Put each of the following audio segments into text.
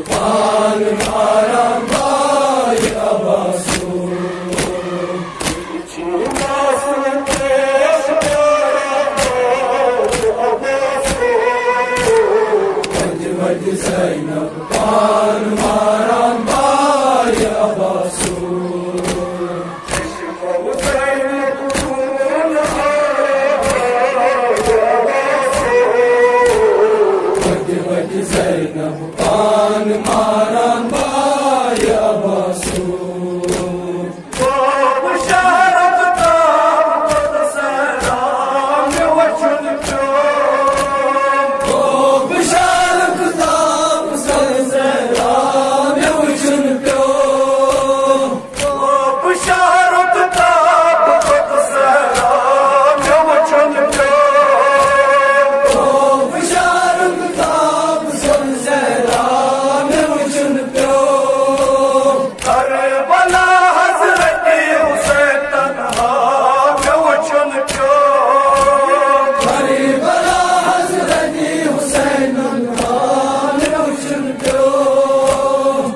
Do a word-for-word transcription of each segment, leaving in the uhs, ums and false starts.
پان ماران بایہِ عباسو۔ وتہِ وتہِ زینب پان ماران بایہِ عباسو۔ وتہِ وتہِ زینب پان ماران بایہِ عباسو۔ بابا شارک تاب پتہٕ سلام مےٚ وٕچھُن پیوٚو۔ بابا شارک تاب پتہٕ سلام مےٚ وٕچھُن پیوٚو۔ بابا شارک تاب پتہٕ سلام مےٚ وٕچھُن پیوٚو۔ بابا شارک تاب پتہٕ سلام مےٚ وٕچھُن پیوٚو۔ کربلا حضرت حسین تنہا مےٚ وٕچھُن پیوٚو۔ کربلا حضرت حسین تنہا مےٚ وٕچھُن پیوٚو۔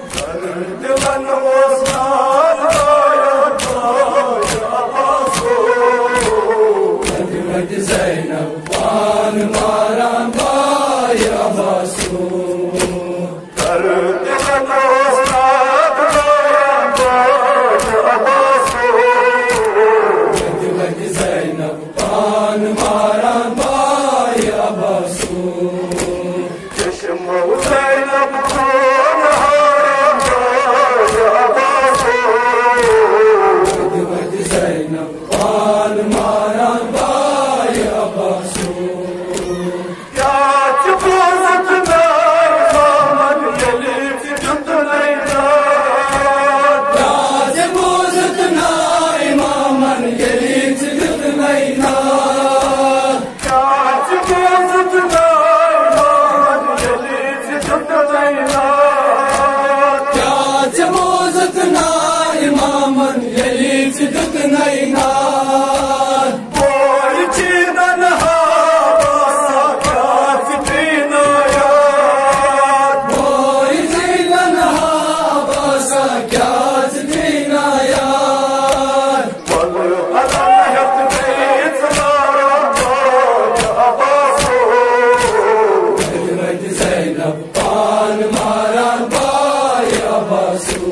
دِلن اوس ناز آیت آیت عباسو۔ وتہِ وتہِ زینب پان ماران بایہِ عباسو۔ وتہِ وتہِ زینب پان ماران بایہِ عباسو۔ چشمو زینب خون ہاران بایہِ عباسو۔ وتہِ وتہِ زینب پان ماران بایہِ عباسو۔ کیٛاہ ژٕ بوٗزُتھ ناے مامن ییٚلہِ ژٕ دیُتنَے ناد؟ کیٛاہ ژٕ بوٗزُتھ ناے مامن ییٚلہِ ژٕ دیُتنَے ناد؟ کیٛاہ ژٕ بوٗزُتھ ناے مامن ییٚلہِ ژٕ دیُتنَے ناد؟ کیٛاہ ژٕ بوٗزُتھ ناے مامن ییٚلہِ ژٕ دیُتنَے ناد؟ بوے چھی تنہا باسا کیٛاہ ژٕ پیٚیہِ نا یاد؟ بوے چھی تنہا باسا کیٛاہ ژٕ پیٚیہِ نا یاد؟ وَلہٕ علم ہٮ۪تھ گٔیے ژٕ لاران بایہِ عباسو۔ وتہِ وتہِ زینب پان ماران بایہِ عباسو۔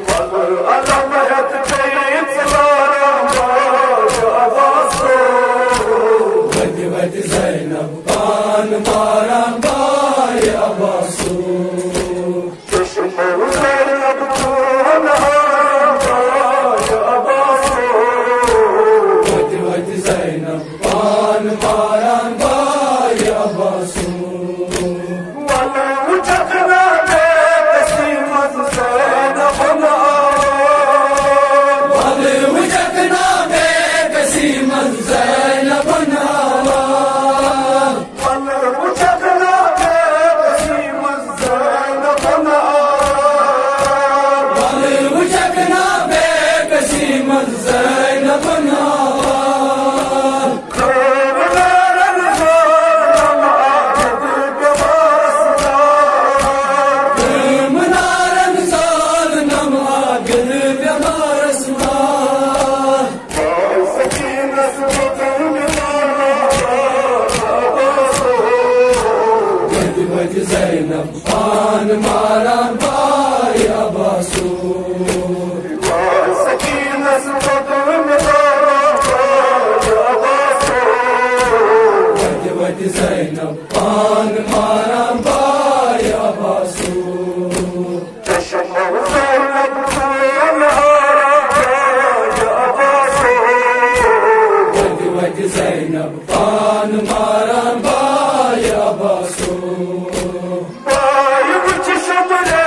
وَلہٕ علم ہٮ۪تھ گٔیے ژٕ لاران بایہِ عباسو۔ وتہِ وتہِ زینب پان ماران بایہِ عباسو۔ چشمو زینب خون ہاران بایہِ عباسو۔ وتہِ وتہِ زینب پان ماران بایہِ عباسو۔ وَلہٕ وٕچھکھ نا بے کسی منٛز زینبُن آوان۔ وَلہٕ وٕچھکھ نا بے کسی منٛز زینبُن آوان۔ وَلہٕ وٕچھکھ نا بے کسی منٛز زینبُن آوان۔ وَلہٕ وٕچھکھ نا بے کسی منٛز زینبُن آوان۔ منارن زالنم عابد بٮ۪مارس نار۔ منارن زالنم عابد بٮ۪مارس نار۔ سکینس بطن منارا۔ وتہِ وتہِ زینب پان ماران بایہِ عباسو۔ سکینس بطن منارا۔ وتہِ وتہِ زینب پان ماران بایہِ عباسو۔ چشمو زینب خون ہاران بایہِ عباسو۔ وتہِ وتہِ زینب پان ماران بایہِ عباسو۔ بایہِ وٕچھِ شۄنٛگرِ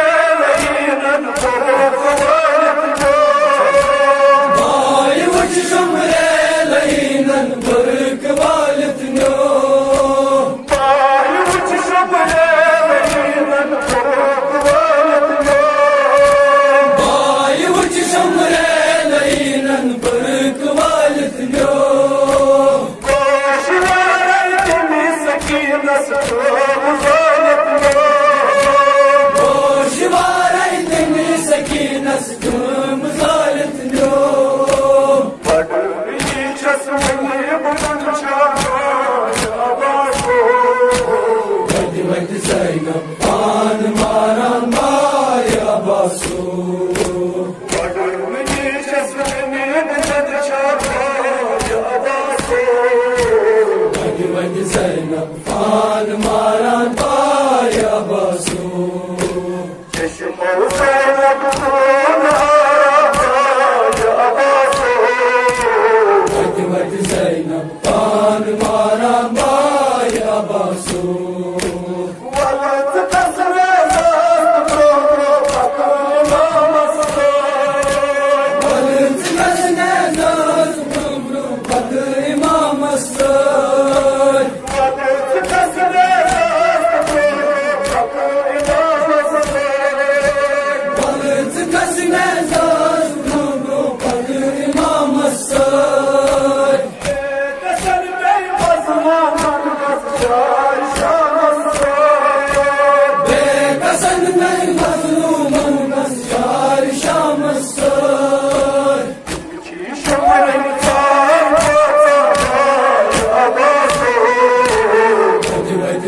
تِم زٲلِتھ نیو۔ پڑھنٕے چھَس وۄنۍ بہٕ منٛدچھان عباسو۔ وَتہِ وَتہِ زینب پان ماران باے عباسو۔ پڑھنٕے چھَس وۄنۍ بہٕ منٛدچھان عباسو۔ وَتہِ وَتہِ زینب پان ماران باے عباسو۔ چشمو زینب کون آباد عباسو۔ وتہِ وتہِ زینب پان ماران باے عباسو۔ ولہٕ ژٕ کس نظر برٛونٛہہ برٛونٛہہ پکہٕ امامس سۭتۍ۔ ولہٕ ژٕ کس نظر برٛونٛہہ برٛونٛہہ پکہٕ امامس سۭتۍ۔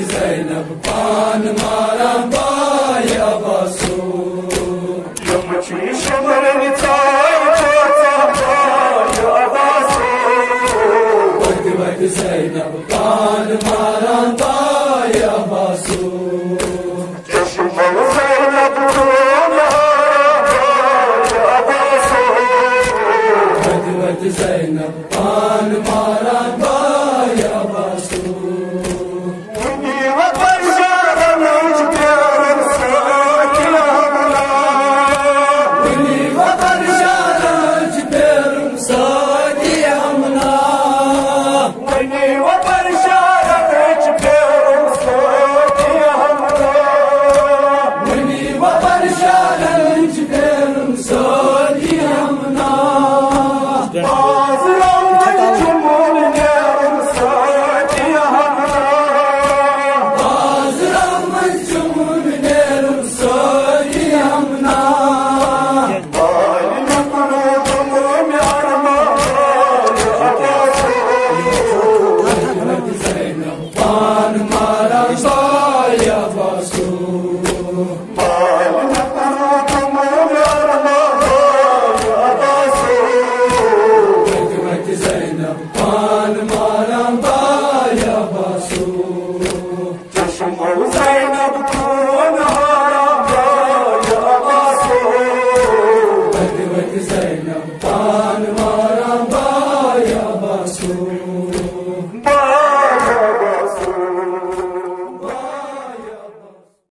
زینب پان ماران باے عباسو۔ یِم چھِ